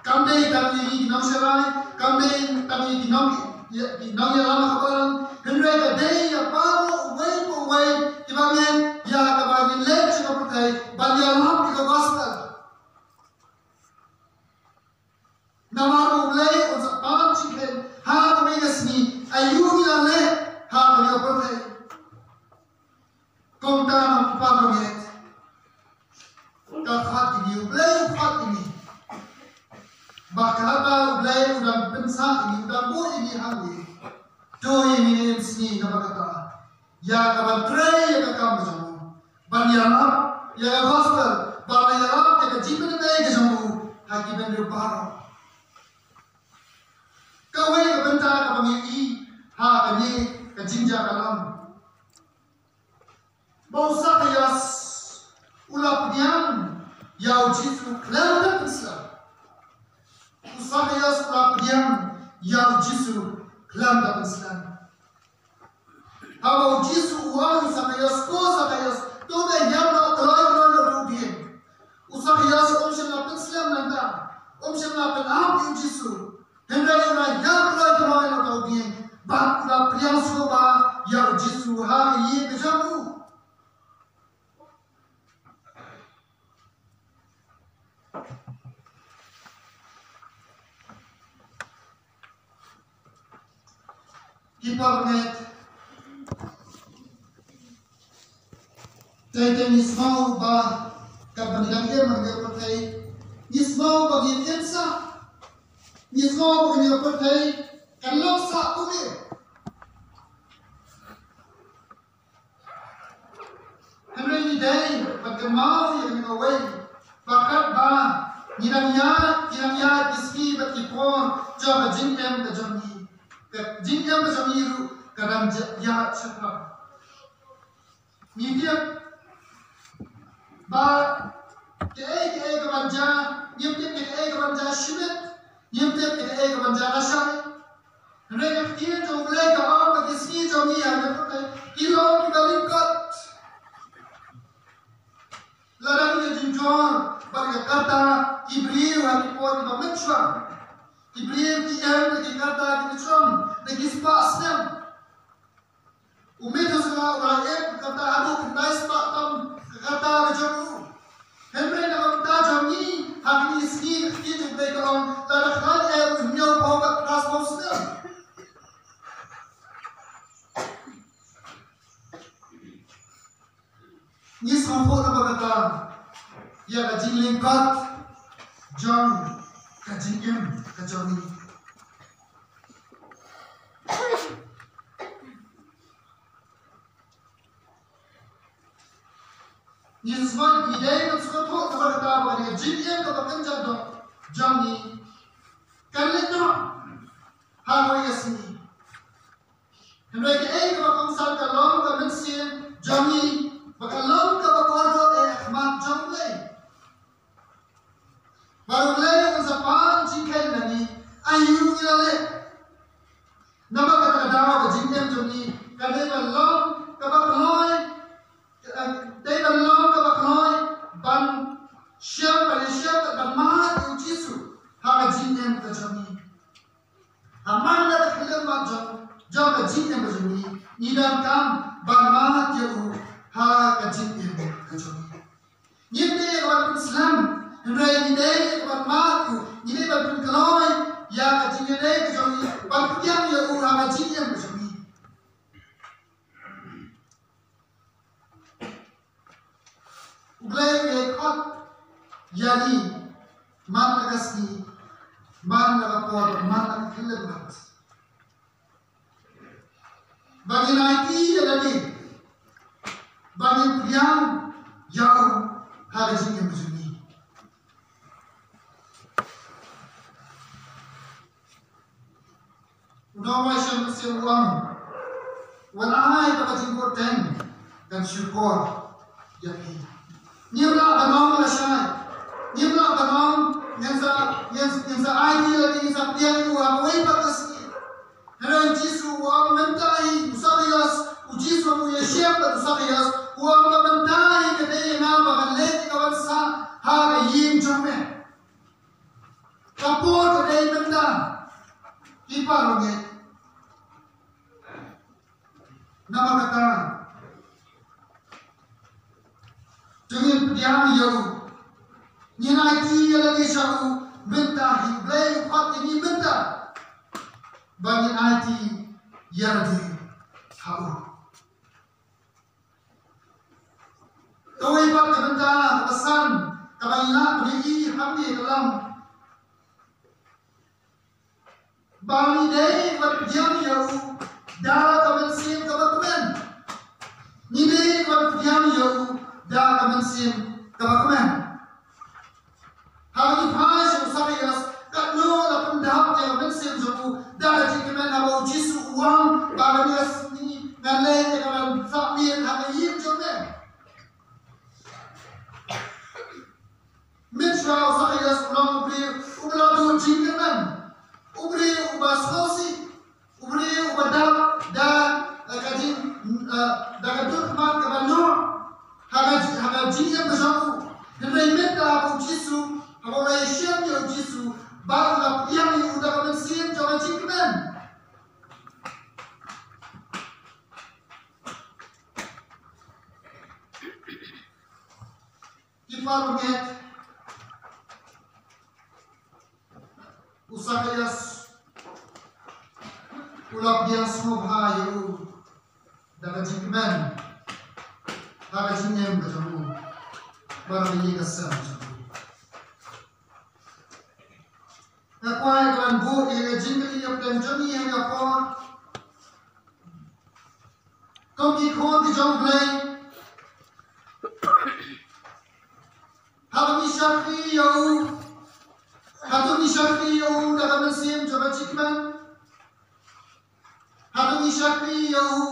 Kam dei tang ïa ngi ki nongshakri, kam dei tang ïa ngi ki nong, ïa, ki nongïalam ha ka balang, hynrei ka dei ïa baroh uwei pa uwei kiba ngeit ïa kaba ngin leit sha ka pyrthei ban ïalam ïa ka gospel. Namar u Blei un sa pan jingkheiñ ha kawei ka sngi aïu ngi la leh ha kane ka pyrthei. Kumta ngan kyrpad ïa ngi, ka khot ïa ngi, u Blei u khot ïa ngi. Bad ka lada u Blei u dang pynsah ïa ngi, u dang buh ïa ngi hangne, to ïa ngi ne sngi namar kata ïa ka ban trei ïa ka kam ka jong u, ban ïarap ïa ka gospel, ban ïarap ïa ka jingpynim ka jong u ha ki briew baroh. Kawei ka bynta kaba ngi ïohi ha kane ka jingjia kalam, ba u Sakaios u la pdiang ïa u Jisu khlem da pynslem. U Sakaios u la pdiang ïa u Jisu khlem da pynslem. Haba u Jisu u ong ïa u Sakaios, ko Sakaios, to da hiar noh kloi kloi na uta u dieng. U Sakaios um shym la pynslem nangta, um shym la pynap ïa u Jisu. Hynrei u la hiar kloi kloi na uta u dieng bad u la pdiang sngewbha ïa u Jisu ha ka ïing ka jong u. Ki paralok, te te ngi sngew ba katba ngi dang im ha kane ka pyrthei, ngi sngew ba ngi im sah, ngi sngew ba kane ka pyrthei kan long sah kumne. Hynrei ngi dei ban kynmaw ïa kane kawei, ba katba ngi dang ïaid, ngi dang ïaid ki sngi bad ki por jong ka jingim ka jong ngi, ka jingim ka jong ngi ruh ka dang ïaid shaphang. Ngi tip ba kaei kaei ka ban jia, ngim tip kaei ka ban jia shibit, ngim tip kaei ka ban jia lashai. Hynrei ka ktien jong U Blei ka ong ba ki sngi jong ngi ha kane ka pyrthei ki long kiba lyngkot. Lada ngi ïa jynjar bad ka kata ki briew ha ki por kiba mynshuwa. Ki briew ki ïeng da ki kata kiba jrong da ki spah snem. U Methuselah u la ïeng ka kata haduh khyndai spah tam ka kata ka jong u. Hynrei na ka bynta jong ngi ha kine ki sngi ka ktien jong U Blei ka ong lada khlaiñ eh u hynñiew phew bad phra spah snem. Ngi sngewthuh na ba kata ïa ka jinglyngkot jong ka jingim ka jong ngi. Ngi sngewthuh, ngi dei ban sngewthuh na ba kata ba ka jingim kaba kynja doh jong ngi kan leit noh ha kawei ka sngi. Hynrei kaei kaba kongsan ka long ka mynsiem jong ngi ba ka long kaba kordor eh ha khmat jong U Blei. Bad U Blei un sa pan jingkheiñ na ngi aïu ngi la leh. Namar kata ka daw ka jingim jong ngi ka dei ban long kaba kloi, eh, dei ban long kaba kloi ban shem, ban shem, ban mad ïa U Jisu ha ka jingim ka jong ngi. Ha man la ka khyllipmat jong, jong ka jingim ka jong ngi, ngi donkam ban mad ïa u ha ka jingim ka jong ngi. Ngim dei ban pynslem, hynrei ngi dei ban mad ïa u, ngi dei ban pynkloi ïa ka jingïadei ka jong ngi, ban pdiang ïa u ha ka jingim ka jong ngi. U Blei u ïai khot ïa ngi man la ka sngi, man la ka por, man la ka khyllipmat. Ba ngin aiti ïa lade, ba ngin pdiang ïa u ha ka jingim ka jong ngi. U nongwai sha mynsiem u ong, wan ai ba ka jingkordor kan shukor ïa phi. Ngim lah ban ong lashai. Ngim lah ban ong ngin sa, ngin, ngin sa aiti lade, ngin sa pdiang ïa u ha kawei pat ka sngi. Hynrei U Jisu u ong mynta hi, u Sakhaios, U Jisu u ïashem bad u Sakhaios, u ong ba mynta hi ka dei ïa nga ba ngan leit ïa ka ban sah ha ka ïing jong me. Ka por ka dei mynta. Ki paralok, namar kata to ngin pdiang ïa u. Ngin aiti ïa lade sha u mynta hi. U Blei u khot ïa ngi mynta ba ngin aiti ïa lade ha u. Kawei pat ka bynta kaba san kaba ngi lah ban ïohi hangne ka long ba ngi dei ban pdiang ïa u da ka mynsiem kaba kmen. Ngi dei ban pdiang ïa u da ka mynsiem kaba kmen. Haba ngi phai sha u Sakhaios, katno la pyndap ïa ka mynsiem jong u da ka jingkmen haba U Jisu u ong ba kane ka sngi ngan leit ïa ka ban sah miet ha ka ïing jong me. Mynshuwa u Sakhaios u long u briew uba la duh jingkyrmen, u briew uba sngewsih, u briew uba dap da, eh, ka jing, eh, da ka dur khmat kaba noh ha ka ji-, ha ka jingim ka jong u. Hynrei mynta haba U Jisu, haba u la ïashem ïa U Jisu, ba u la pdiang ïa u da ka mynsiem jong ka jingkmen. Ki paralok, u Sakhaios u la pdiang sngewbha ïa u da ka jingkmen ha ka jingim ka jong u bad ha ka ïing ka sem jong u. Nga kwah ban buh ïa ka jingkylli ïa pdeng jong ngi ha kane ka por. Kum ki khun ki jong U Blei, haba ngi shakri ïa u, hato ngi shakri ïa u da ka mynsiem jong ka jingkmen? Hato ngi shakri ïa u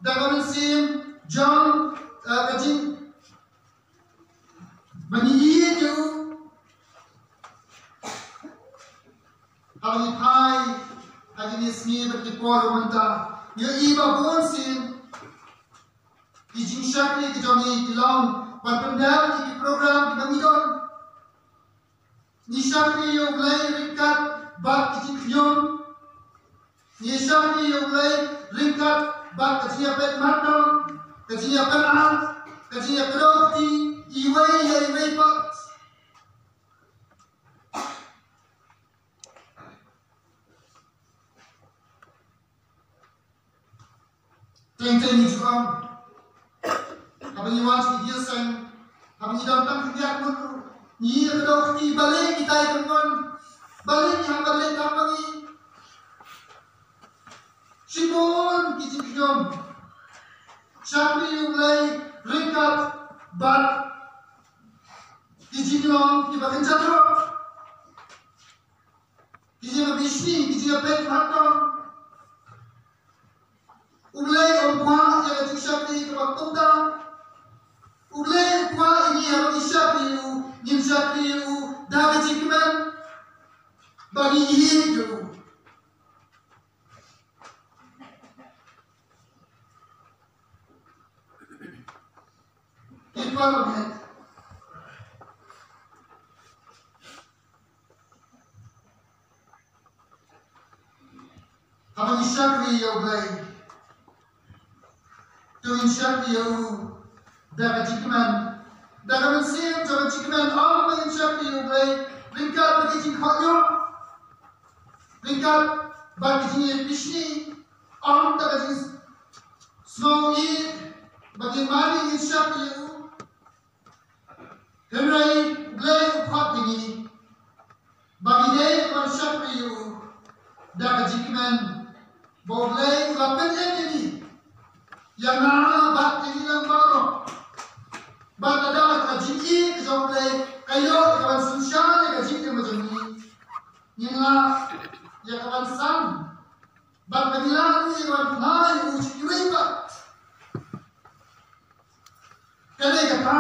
da ka mynsiem jong, eh, ka jing, ba ngi ïeit ïa u? Haba ngi phai ha Kine ki sngi bad ki por mynta, ïohi ba bun sien ki jingshakri ki jong ngi ki long ban pyndem ïa ki program kiba ngi don. Ngi shakri ïa U Blei ryngkat bad ki jingkhñium. Ngi shakri ïa U Blei ryngkat bad ka jingïapeit mardor, ka jingïapeit, ka jingïakdew kti iwei ïa iwei pat. Teng teng ngi ju ong, haba ngi wan sha ki ïing seng, haba ngi don tang khyndiat ngut ruh, ngi ïakdew kti balei kitai ki wan, balei ngi hap ban leit tang ma ngi. Shibun ki jingkhñium. Shakri ïa U Blei ryngkat bad ki jinglong kiba kynjat ruh. Ki jingïabishni, ki jingïapeit mardor. U Blei um kwah ïa ka jingshakri kaba kumta. U Blei u kwah ïa ngi haba ngi shakri ïa u, ngin shakri ïa u da ka jingkmen ba ngi ïeit ïa u. Ki para bangeit, haba ngi shakri ïa U Blei, to ngin shakri ïa u da ka jingkmen, da ka mynsiem jong ka jingkmen. Ym ba ngin shakri ïa U Blei ryngkat bad ki jingkohnguh, ryngkat bad ki jingïeit bishni, ym da ka jingsngew ïeit ba ngin mane ngin shakri ïa u. Hynrei U Blei u khot ïa ngi ba ngi dei ban shakri ïa u da ka jingkmen, ba U Blei u la pynim ïa ngi, ïa nga bad ïa ngi lang baroh. Bad lada ka jingïeit ka jong U Blei ka ïoh ïa ka ban synshar ïa ka jingim ka jong ngi, ngin lah ïa ka ban san bad ngin lah ruh ïa ka ban phla ïa u sha kiwei pat. Ka dei kata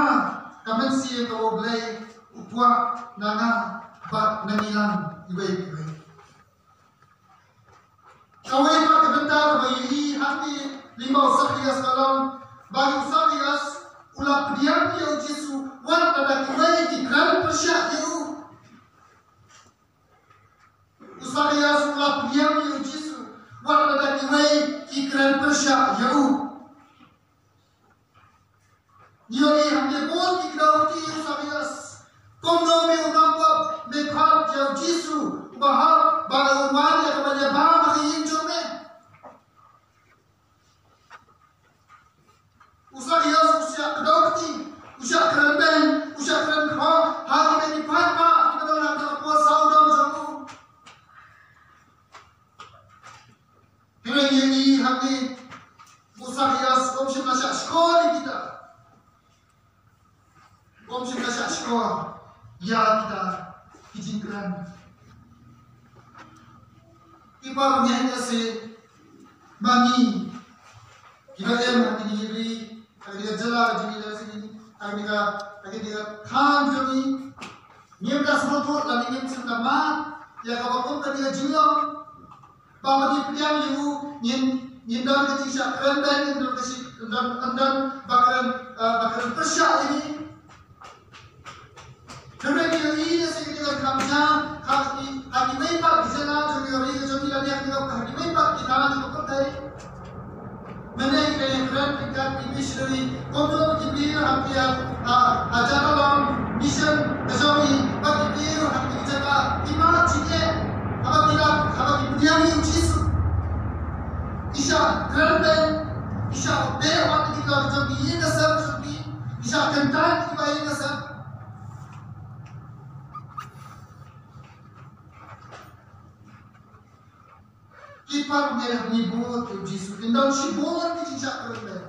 ka mynsiem kaba U Blei u kwah na nga bad na ngi lang iwei pa iwei. Kawei pat ka bynta kaba ngi ïohi hangne lyngba u Sakhaios ka long ba u Sakhaios u la pdiang ïa u Jisu wat lada kiwei ki kren pyrshah ïa u. U Sakhaios u la pdiang ïa u Jisu wat lada kiwei ki kren pyrshah ïa u. Ngi ïohi hangne bun ki kdew kti ïa u Sakhaios. Kumno me u nongpop, me khot ïa u Jisu uba hap ba un wan ïa ka ban ïabam ha ka ïing jong me. U Sakhaios u shah kdew kti, u shah kren beiñ, u shah kren khoh ha kine ki paidbah kiba don ha ka por sawdong jong u. Hynrei ngi ïohi hangne, u Sakhaios um shym la shah shkor ïa kita. Um shym la shah shkor ïa kita ki jingkren. Ki para bangeit, ïa shi ma ngi kiba im ha kine ki ri, ha kane ka jylla ka jong ngi, ïa shi ha kane ka, ha kane ka thaiñ jong ngi, ngim da sngewthuh lane ngim shym da mad ïa kaba kum kane ka jinglong. Ba ma ngi pdiang ïa u, ngin, ngin don ka jingshah kren beiñ, ngin don ka shi, ngin don, ngin don ba kren, eh, ba kren pyrshah ïa ngi. Hynrei ngi ïohi ïa shi kane ka kham ja ha ki, ha kiwei pat ki jylla jong ngi, ka ri ka jong ngi, lane ha kiwei pat ki thaiñ jong ka pyrthei. Mynne ngi kren ryngkat ki missionary, kumno ki briew ha ki, ha, ha jaka long mission ka jong ngi, bad ki briew ha ki jaka ki mad jingeh, haba ki la, haba ki pdiang ïa u Jisu. Ki shah kren beiñ, ki shah beh wat ki la jong ki ïing ka sem jong ki, ki shah kyntait kiba ïing ka sem. Ki para bangeit, ngi bud ïa u Jisu, kin don shibun ki jingshah kren beiñ,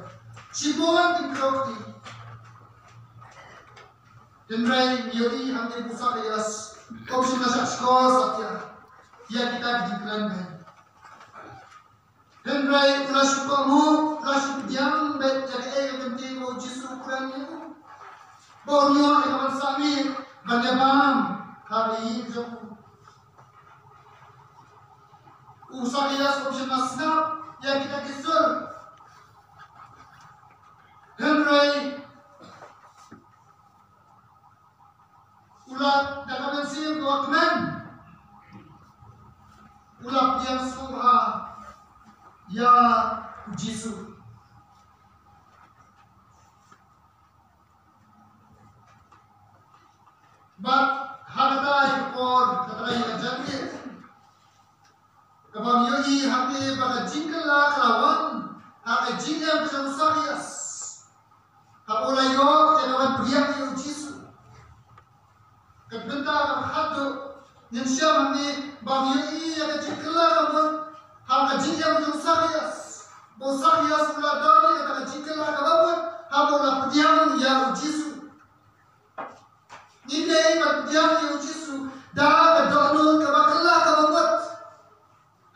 shibun ki kdew kti. Hynrei ngi ïohi hangne ba u Sakhaios um shym la shah shkor satia ïa kita ki jingkren beiñ. Hynrei u la shu kohnguh, u la shu pdiang beit ïa kaei ka kyntien ba u Jisu u kren ïa u, ba un ïoh ïa ka ban sah miet ban ïabam ha ka ïing jong u. U U Sakaios um shym la sngap ïa kita ki sur. Hynrei u la, da ka mynsiem kaba kmen, u la pdiang sngewbha ïa u Jisu. Bad ha kata ka por, kata ka ïa ka jingeh kaba ngi ïohi hangne ba ka jingkylla ka la wan ha ka jingim ka jong u Sakaios. Haba u la ïoh ïa ka ban pdiang ïa u Jisu. Ka bynta kaba khatduh ngin shem hangne ba ngi ïohi ïa ka jingkylla kaba mut ha ka jingim ka jong u Sakaios. Ba u Sakaios u la don ïa ka jingkylla kaba mut haba u la pdiang ïa u Jisu. Ngi dei ban pdiang ïa u Jisu da ka dohnud kaba kylla kaba mut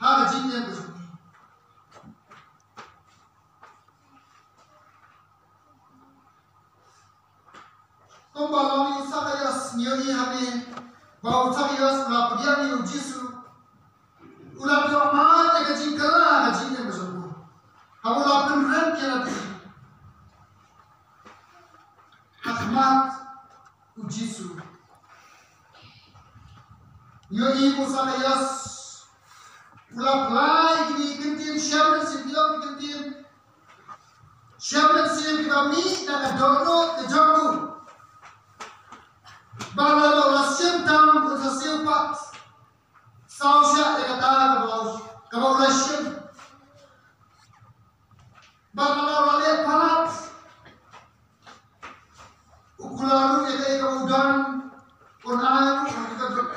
ha ka jingim ka jong ngi. Kumba long ïa u Sakaios, ngi ïohi hangne ba u Sakaios u la pdiang ïa u Jisu. U la don ma ïa ka jingkylla ka jingim ka jong u. Haba u la pynrem ïa lade ha khmat u Jisu. Ïohi u Sakaios u la pynlait kine ki ktien, shem mynsiem, ki long ki ktien shem mynsiem kiba mih na ka dohnud ka jong u. Ba lada u la shim tam un sa siew pat. Saw shah ïa kata kaba u, kaba u la shim. Bad lada u la leh palat, u kular ruh ïa kaei kaba u don, un ai ruh ha ki kynduh.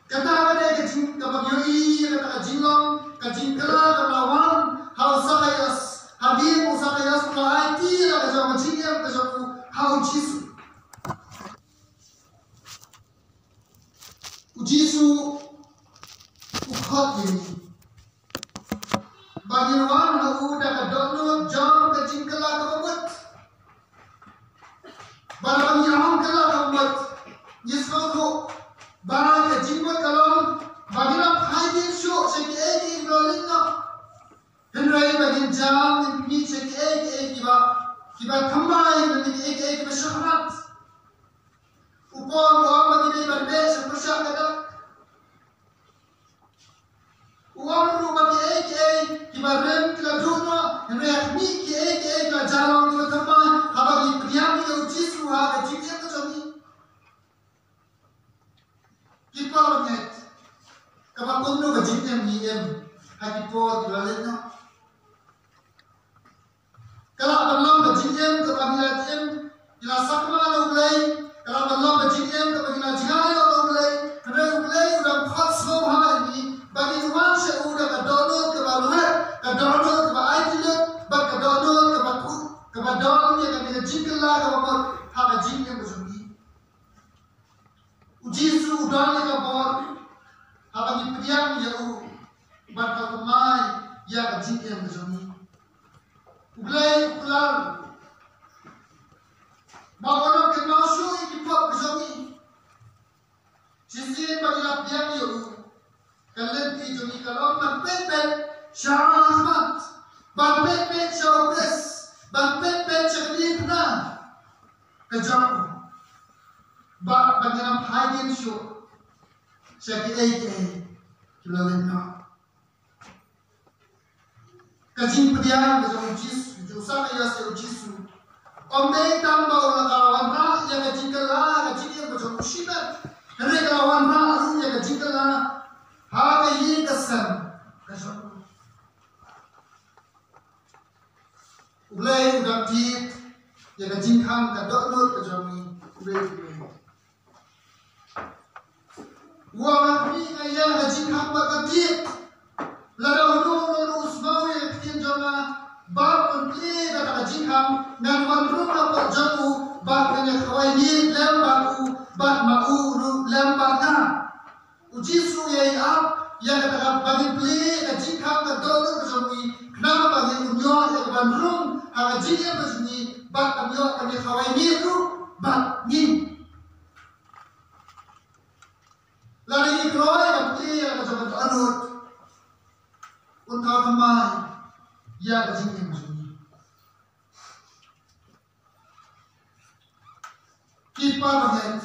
Kata ka dei ka jing, kaba ngi ïohi ïa kata ka jinglong, ka jingkylla kaba la wan ha u Sakaios. Hadien u Sakaios u la aiti ïa la ka jong ka jingim ka jong u ha u Jisu. U Jisu u khot ïa ngi ba ngin wan ha u da ka dohnud jong ka jingkylla kaba mut. Ba lada ngi ong kylla kaba mut, ngi sngewthuh ba ka jingmut ka long ba ngin ym phai dien shuh sha kiei kiei kiba la leit noh. Hynrei ba ngin jam, ngin pynmih sha kiei kiei kiba, kiba thymmai, lane kiei kiei kiba shakhmat. U Paul u ong ba ngi dei ban beh sha pyrshah ka dak. U ong ruh ba kiei kiei kiba rim ki la duh noh, hynrei ha khmih, kiei kiei ki la jia long kiba thymmai haba ngi pdiang ïa u Jisu ha ka jingim ka jong ngi. Ki paralok, kaba kumno ka jingim ngi im ha ki por kiba la leit noh? Ka lah ban long ka jingim kaba ngi la im, ngi la sakma na U Blei. Ka lah ban long ka jingim kaba ngi la jngai na U Blei. Hynrei U Blei u dang khot sngewbha ïa ngi ba ngin wan sha u da ka dohnud kaba lwet, ka dohnud kaba aiti lut, bad ka dohnud kaba kut, kaba don ïa ka jingkylla kaba mut ha ka jingim ka jong ngi. U Jisu u don ïa ka bor haba ngi pdiang ïa u bad ka thymmai ïa ka jingim ka jong ngi. U Blei u kular ba un ym kynmaw shuh ïa ki pop ka jong ngi. Shisien ba ngi la pdiang ïa u, ka lynti jong ngi ka long ban peit peit sha khmat, ban peit peit sha u Khrist, ban peit peit sha ka diengphna ka jong u. Bad ba ngin ym phai dien shuh sha kiei kiei kiba la leit noh. Ka jingpdiang ka jong u Jisu, jong u Sakaios ïa u Jisu, ym dei tang ba u la ka wanrah ïa ka jingkylla ka jingim ka jong u shimet, hynrei ka la wanrah ruh ïa ka jingkylla ha ka ïing ka sem ka jong u. U Blei u dang thied ïa ka jingkhang ka dohnud ka jong ngi. U Blei u Blei. Wa nga khmih nga ïa ka jingkhang bad ka thied. Lada uno uno ruh u sngew ïa ka ktien jong nga bad un plie kata ka jingkhang, ngan wan rung hapoh jong u bad ngan ïa khawai miet lem bad u, bad ma u ruh lem bad nga. U Jisu u ïai ap ïa kata ka ba ngin plie ka jingkhang ka dohnud ka jong ngi, khnang ba ngin ym ïoh ïa ka ban rung ha ka jingim ka jong ngi bad ym ïoh ban ïa khawai miet ruh bad ngi. Lada ngi kloi ban plie ïa ka jong ka dohnud, un thaw thymmai ïa ka jingim jong ngi. Ki para bangeit,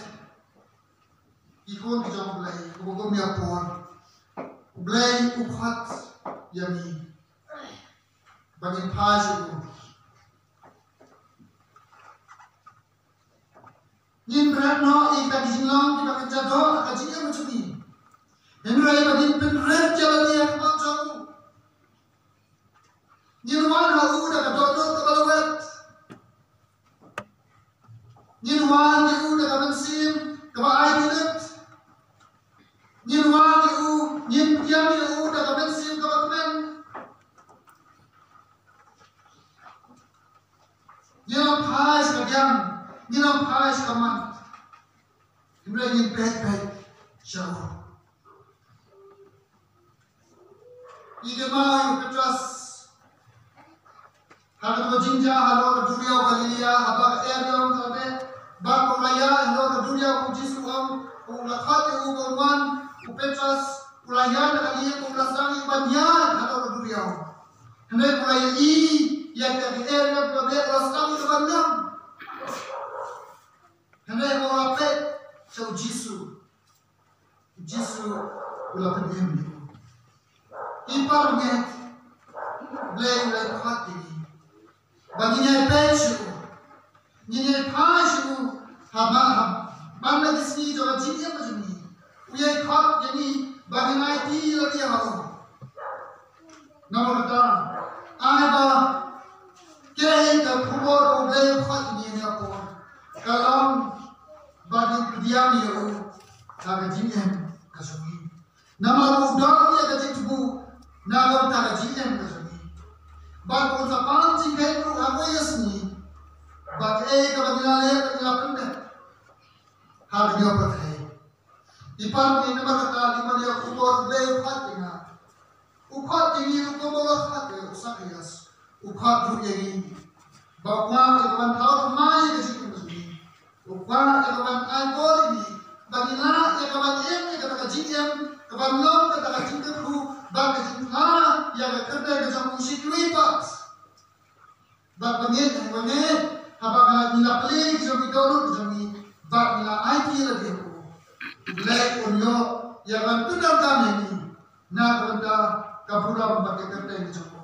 ki khun ki jong U Blei, kumba kum ïa por, U Blei u khot ïa ngi ba ngin phai sha u. Ngin bret noh ïa kita ki jinglong kiba kynja doh ha ka jingim jong ngi. Hynrei ba ngin pynrit ïa lade ha khmat jong u. Ngin wan ha u da ka dohnud kaba lawet. Ngin wan ïa u da ka mynsiem kaba aiti lut. Ngin wan ïa u, ngin pdiang ïa u da ka mynsiem kaba kmen. Ngin ym phai sha ka biang, ngin ym phai sha ka mat. Hynrei ngin peit peit sha u. Ngi kynmaw ïa u Petros ha kata ka jingjia halor ka duriaw Galilea, haba ka eriong ka la beh bad u la ïaid halor ka duriaw, u Jisu u ong, u la khot ïa u ba un wan. U Petros u la ïaid na ka lieng, u la sdang ïa u ban ïaid halor ka duriaw. Hynrei u la ïohi ïa ka eriong ka la beh, u la sdang ïa u ban ïaid. Hynrei haba u la peit sha u Jisu, u Jisu u la pynim ïa u. Ki para bangeit, U Blei u la khot ïa ngi ba ngin ïai peit sha u, ngin ïai phai sha u ha ba, ha ban la ki sngi jong ka jingim ka jong ngi. U ïai khot ïa ngi ba ngin aiti lade ha u. Namar kata, ai ba kaei ka khubor U Blei u khot ïa ngi ha kane ka por ka long ba ngin pdiang ïa u ha ka jingim ka jong ngi. Namar u don ïa ka jingthmu na ka bynta ka jingim ka jong ngi. Bad un sa pan jingkheiñ ruh ha kawei ka sngi. Bad kaei kaba ngi la leh, ba ngi la pyndep ha ka ñiew pyrthei. Ki para bangeit, namar kata, ngi mane ïa ka khubor U Blei u khot ïa nga. U khot ïa ngi ruh kumba u la khot ïa u Sakaios. U khot ruh ïa ngi ba u kwah ïa ka ban thaw thymmai ïa ka jingim jong ngi. U kwah ïa ka ban ai bor ïa ngi ba ngin lah ïa ka ban im ïa kata ka jingim, ka ban long kata ka jingkyrkhu bad ka jingphla ïa ka kyrteng ka jong u shi kiwei pat. Bad ba ngeit, ba ngeit haba ngi la plie ki jong ngi, dohnud ki jong ngi, bad ngi la aiti lade ha u, U Blei un ïoh ïa ka ban pyndonkam ïa ngi na ka bynta ka burom bad ka kyrteng ka jong u.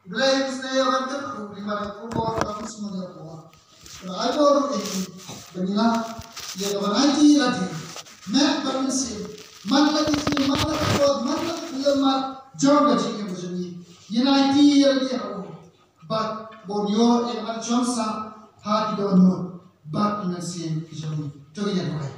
U Blei un sngewbha ban kyrkhu lyngba ka khubor kaba ngi sngewbha ïa ka. Ka ai bor ruh ïa ngi ba ngin lah ïa ka ban aiti lade, met bad mynsiem, man la ki sngi, man la ka por, man la ka khyllipmat jong ka jingim ka jong ngi, ngin aiti lade ha u. Bad ba un ïoh ïa ka ban shong sah ha ki dohnud bad ki mynsiem ki jong ngi. To ngin ïa duwai.